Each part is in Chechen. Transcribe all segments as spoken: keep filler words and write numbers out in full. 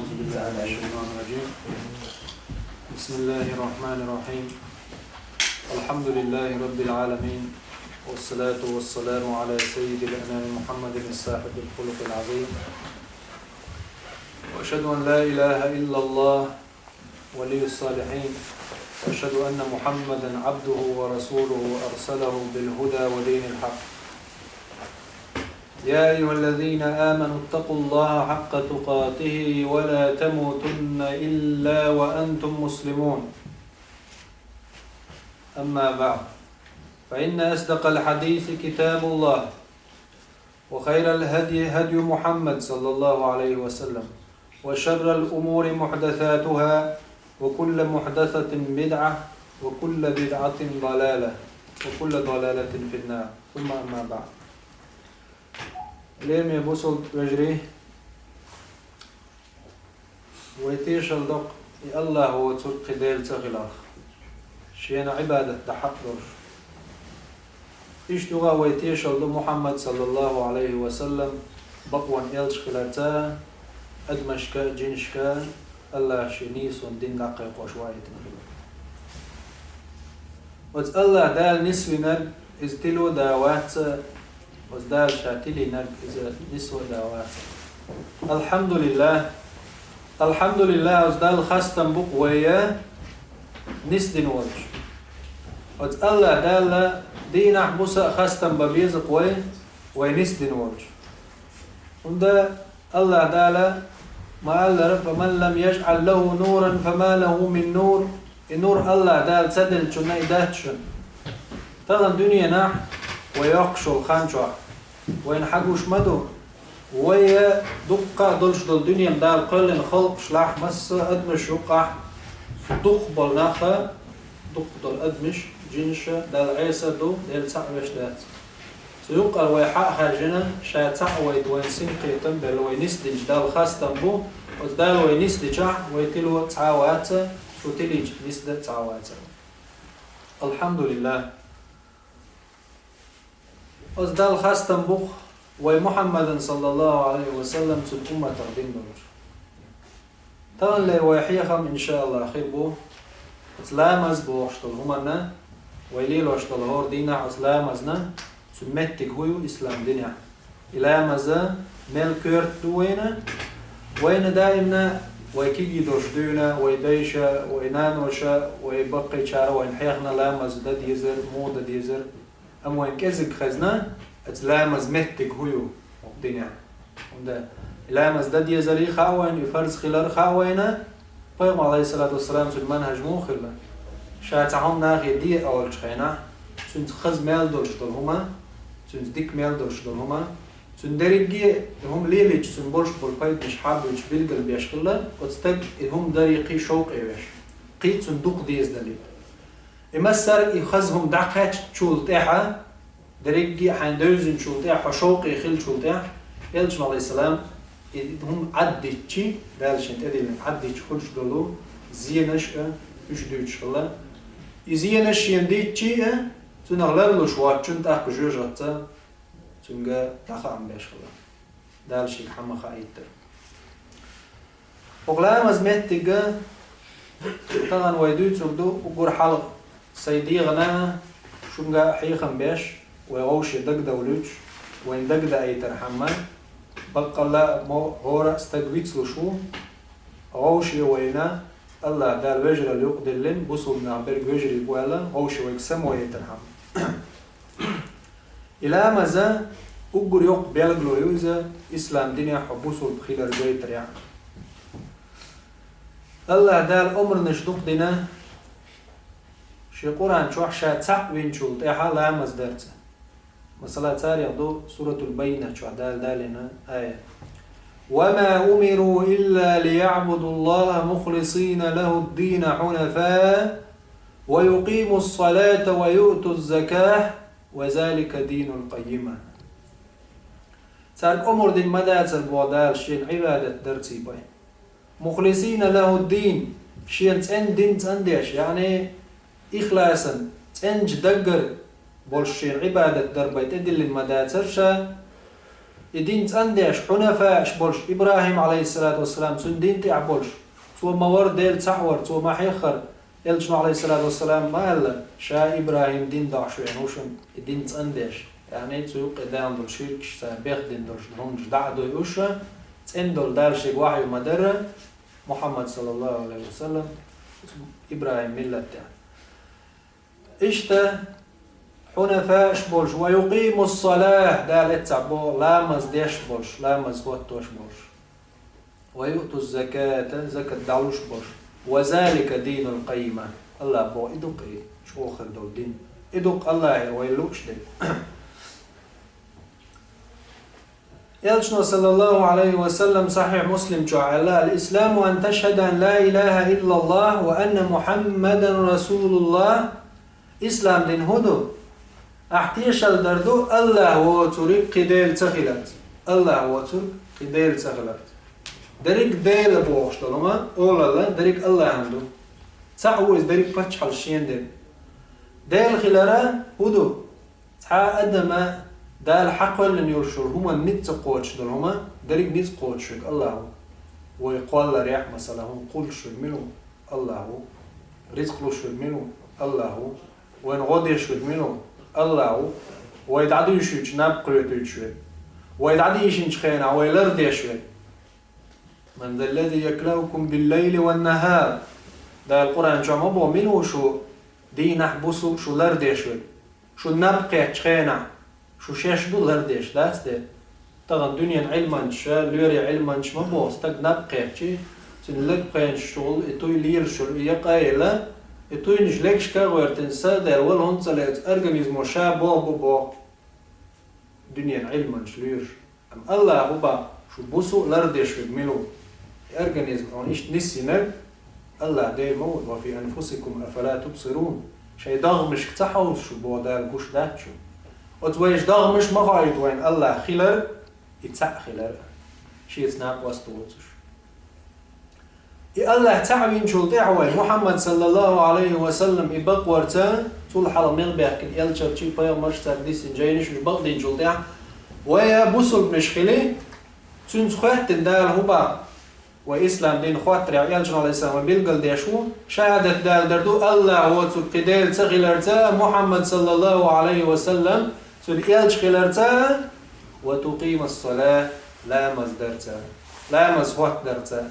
أعوذ بالله من الشيطان الرجيم. بسم الله الرحمن الرحيم. الحمد لله رب العالمين. والصلاة والسلام على سيد الأنام محمد صاحب الخلق العظيم. وأشهد أن لا إله إلا الله ولي الصالحين. وأشهد أن محمدا عبده ورسوله أرسله بالهدى ودين الحق. يا أيها الذين آمنوا اتقوا الله حق تقاته ولا تموتن إلا وأنتم مسلمون. أما بعد، فإن أصدق الحديث كتاب الله، وخير الهدي هدي محمد صلى الله عليه وسلم، وشر الأمور محدثاتها، وكل محدثة بدعة، وكل بدعة ضلالة، وكل ضلالة في النار. ثم أما بعد. Лераме бусалба вежарий, вай тешал ду-кх и АллахӀ воцург кхин Дела ца хиларх, Шена Ӏибадат дан хьакъ долуш. Иштта юха а вай тешал ду Мухьаммад, саллаллахӀу Ӏалайхи ва саллам, бакъонан элча хиларца, адамашка а, жинашка а АллахӀа шен нийсонан дин дӀакхайкхош ваийтина хилар. Оцу АллахӀ Дала нисвинарг, иза тило а да вац, оцу Дала Ша тилийнарг, иза нисво а да вац. АлхьамдулиллахӀ! АлхьамдулиллахӀ, оцу Далла хастам бу-кх вай нисдина волчу. Оцу АллахӀ Далла дийнахь, буса а хастам бан беза-кх вай, вай нисдина волчу. ХӀунда АллахӀ Дала ма-аллара: «Фаман лам яжӀал лахӀу нуран, фама лахӀу мин нур». И нур АллахӀ Дала ца деллачунна и дац шуна. Тахана дуьненахь вай йоккхуш йолу хан чохь вайна хьан гуш ма ду, вай дуккха а долуш долу дуьненахь Дала кхоьллина халкъашлахь, масса а адамаш юккъахь дукхах болу нах, дукхах долу адамаш, жинаш Далла Ӏеса а ду, Дела цхьаъ веш дац. Цу юккъара вай хьа а хаьржина, Ша цхьаъ вайта вайна синкхетам а белла, вай нисдинчу Далла хастам бу, оцу Дала вай нисдичахь, вай тило цхьа а вац, Цо тилийча нисдан а цхьа а вац. АлхьамдулиллахӀ! Оцу Далла хастам бу-кх вай Мухьаммадан, саллаллахӀу Ӏалайхи ва саллам, цуьнан умматах дина долуш. Таханлера вай хьехам, иншааллахӀ, хир бу оцу ламаз бохуш долу хӀуманна, вай лелош долу хӀора дийнахь оцу ламазна, цуьнан меттиг хӀун ю ислам динехь. И ламаз мел коьрта ду вайна, вайна даимна вай кегий долуш дуьйна, вай дайша, вай наноша, вай баккхийчара вайна хьехна ламаз дан дезар, муха дан дезар. Амма вайна кӀезиг хезна, оцу ламаз меттиг хӀун ю динехь. ХӀунда и ламаз дан дезарий хаьа вайна, и фарз хилар хаьа вайна, Пайхамар, Ӏалайхиссалату вассалам, цуьнан манхӀаж муха хилла? Ша цхьа хӀума нахе де а олучу хенахь, цуьнца хаза мел долуш долу хӀума, цуьнца дика мел долуш долу хӀума, цуьнан дерриге а и хӀума лелийча, цуьнан болуш болу пайданаш хьабуьйцуш билгалбеш хилла, оцу стаг и хӀума даре кхин а шовкъе веш, кхин а цунна дукха деза далийта. И массарг и хаза хӀума дӀакхаьчначул тӀаьхьа, дерриге а хьайна девзинчул тӀаьхьа, хьо шовкъе хиллачул тӀаьхьа, элчано, Ӏалайхиссалам, и хӀума Ӏаддитчи, Дала шен тӀедиллина Ӏаддитчи хуьлуш долу зенаш а, уьш дуьйцуш хилла. И зенаш шена дитчи а, цунах ларлуш воцчунна тӀаккха жоьжахатца цуьнга дӀахаам беш хилла. Дала шега хьан ма хаийттара. ХӀокху ламаз меттиг а тахана вай дуьйцур ду, уггар хьалха сайн дегӀана шуьнга хьехам беш, вай вовше дагадовлуьйтуш, вайн дагадейтархьама, баккъалла а мо хӀора а стаг вицлуш ву, вовше вайна АллахӀ Дала вежаралла юкъадиллина, бусулба нах берг вежарий бу аьлла, вовше вайга само яйтархьама. И ламаз уггар йоккха билгало ю иза, ислам динехь хьо бусулба хилар гайтарехь. АллахӀ Дала омранаш дукха дина, шен Къуръан чохь ша цхьаъ винчул тӀаьхьа ламаз дарца. Масала, царех ду Суратул Баййина чохь Дала далийна аят: «Ва ма умиру илла лияъбудуллаха мухлисина лахуд-дина хьунафа, ва юкъимус-салата ва юътуз-заката, ва залика динул къаййима». Цаьрга омра дина ма дацара боху Дала шена Ӏибадат дарций бай. «Мухлисина лахуд-дин», шена цӀена дин цӀандеш, яъни ихласан, цӀеначу даггара болуш шена Ӏибадат дар бай тӀедиллина ма дацара ша, И дин цӀандеш, хьунафаъаш болуш, ИбрахӀим, Ӏалайхиссалату вассалам, цуьнан дин тӀехь болуш, цо ма вара Дела цхьаъ вар, цо ма хьеххара, Элчано, Ӏалайхиссалату вассалам, ма аьлла, ша ИбрахӀим дин дохьуш веана ву шуна, и дин цӀандеш, яъни цу юккъе даьлла долу ширкаш, цара бехдина долуш хӀуманаш дӀа а дойуш, цӀена долу Дала шега вахьйу ма дарра, Мухьаммад, саллаллаху Ӏалайхи ва саллам, ИбрахӀим миллат тӀехь. Иштта, хьунафаъаш болуш, ва юкъимус-салахӀ, Дала эццахь боху, ламаз деш болуш, ламаз хӀоттош болуш, ва юътуз-заката, закат дӀалуш болуш, ва залика динул къаййима, АллахӀа боху, и ду-кх и чӀогӀа хир долу дин, и ду-кх АллахӀера вай лууш дерг. Элчано, саллаллаху Ӏалайхи ва саллам, Сахьихь Муслим чохь аьлла: «Ал-исламу ан ташхӀада ан ла илахӀа иллаллахӀ ва анна Мухьаммадан расулуллахӀ». Ислам дин хӀун ду? Ахь тешалла дар ду АллахӀ воцург кхин Дела ца хиларца. АллахӀ воцург кхин Дела ца хиларца. Дерриг Дела бохуш долу хӀума, олалла, дерриг АллахӀан ду. Цхьаъ ву иза, дерриг паччахьалла шена дерг. Дела хилара хӀун ду? Цхьа а адама Дала хьакхоьллина йолуш йолу хӀуманна ницкъ ца кхочуш долу хӀума, дерриг ницкъ кхочушверг АллахӀ ву. Вай кхолларехь, масала, хӀума кхуллушверг мила ву? АллахӀ ву. Рицкъ лушверг мила ву? АллахӀ ву. Вайна гӀо дешверг мила ву? АллахӀ ву. Вай дӀадуьйшуьйтуш, наб кхетуьйтуш верг. Вай дӀадийшинчу хенахь вай лардеш верг. «Ман заллази яклаукум биллайли ван-нахар». Дала Къуръан чохь ма боху, мила ву шу дийнахь, буса шу лардеш верг? Шу наб кхеттачу хенахь, шу шаьш ду лардеш, дац де? Тахана дуьненан Ӏилманчаша, лоьрийн Ӏилманчаша ма боху, стаг наб кхетчи, цуьнан лаг пхенаш чухула и туй лелаш йолу, и якъа а елла, и туйнаш легашка а гӀоьртина, са а даьлла, вала хӀунда ца леца, организмо ша боху бу боху. Дуьненан Ӏилманчаша, лоьраша. Амма АллахӀа хӀун боху, шу буса а лардеш верг мила ву? И организм хьуна иштта нисйинарг АллахӀ Дела ма ву, «ва фи анфусикум афала тубсирун». Шайн догӀмашка ца хьовса шу боху Дала, гуш дац шу? Оцу вайша догӀмаш ма хоуьйту вайна АллахӀ хилар, и цхьаъ хилар, шеца накъост воцуш. И АллахӀ цхьаъ винчул тӀаьхьа вай, Мухьаммад, саллаллаху Ӏалайхи ва саллам, и бакъ варца, цул хьалха мел баьхкина элчанаш, пайхамарш, цара диссина жайнаш уьш бакъдинчул тӀаьхьа, вай а бусулбанаш хили, цуьнца хоьттина Дала хӀун боху? Вай ислам дин хоттарехь, элчано, Ӏалайхиссалам, вай билгалдеш ву, шахӀадат далар ду АллахӀ воцург кхин Дела ца хиларца, Мухьаммад, саллаллаху Ӏалайхи ва саллам, цуьнан элча хиларца, ва тукъимас-салахӀ, ламаз дарца, ламаз хоттадарца.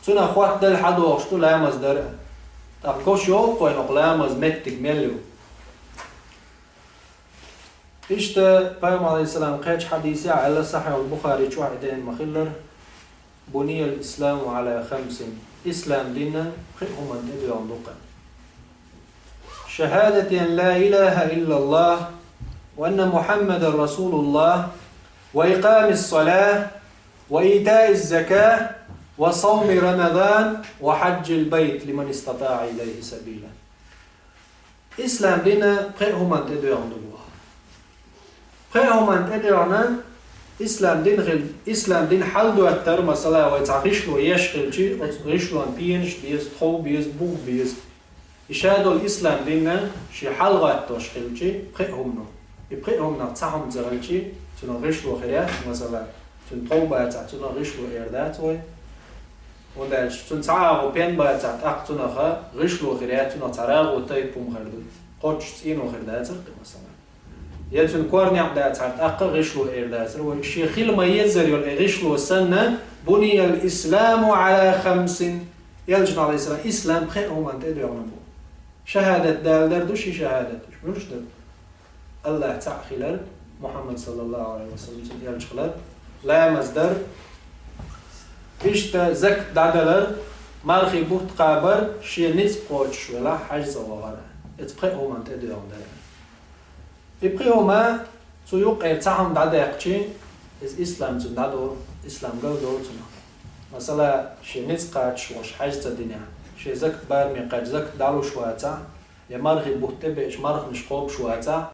Цунах хоттадала хьадохуш ду ламаз дар а. ТӀаккха гуш йогӀу-кх вайна хӀокху ламазан меттиг мел ю. Иштта Пайхамар, Ӏалайхиссалам, кхечу хьадисехь аьлла, Сахьихь Бухари чохь и ден ма-хиллара: «Буниял исламу Ӏала хамсин». Ислам дин пхи хӀуманна тӀедоьгӀна ду-кх. «ШахӀадати ан ла илахӀа иллаллахӀ, ва анна Мухьаммадан расулуллахӀ, ва икъамис-салахӀ, ва итаиз-закахӀ, ва савми Рамадан, ва хьаджил байт, лиман истатаӀа илайхӀи сабила». Ислам дин пхи хӀуманна тӀедоьгӀна ду боху. Пхи хӀуманна тӀедоьгӀна ислам дин хила, ислам дин хьалдоттар, масала, вай цхьа гӀишло еш хилчи, оцу гӀишлон пенаш беза, тхов беза, бух беза. И ша долу ислам дин шен хьалгӀаттош хилчи, пхи хӀумано. И пхи хӀуманах цхьа хӀума ца хилчи, цунах гӀишло хир яц, масала, цуьнан тхов бацахь, цунах гӀишло эр дац вай. ХӀунда аьлча цуьнан цхьа агӀо пен бацахь, тӀаккха цунах гӀишло хир яц, цунах цхьа рагӀу тайпа хӀума хир ду. Кхоччуш цӀено хир дацара-кх, масала. Я цуьнан кор некъ дацахьара, тӀаккха гӀишло эр дацара вай. Шен хила ма-еззара йолу и гӀишло санна, «Буниял исламу Ӏала хамсин». Элчано, Ӏалайхиссалам, ислам пхи хӀуманна тӀедоьгӀна бу. ШахӀадат далар ду, ши шахӀадат, муьлш дар? АллахӀ цхьаъ хилар, Мухьаммад, саллаллаху Ӏалайхи ва саллам, цуьнан элча хилар, ламаз дар, иштта закат дӀадалар, мархий бутт кхабар, шен ницкъ кхочуш велахь, хьаьж цӀа вахар. Иза пхи хӀуманна тӀедоьгӀна дара. И пхи хӀума цу юккъера цхьа хӀума дӀадаьккхичи, иза ислам цуьнан дӀадолу, ислам галдолу цунах. Масала, шен ницкъ кхачош волуш хьаьж ца динехь, шен закат бараме кхаьчча закат дӀалуш вацахь, я мархий бутт тӀебеача марханаш кхобуш вацахь,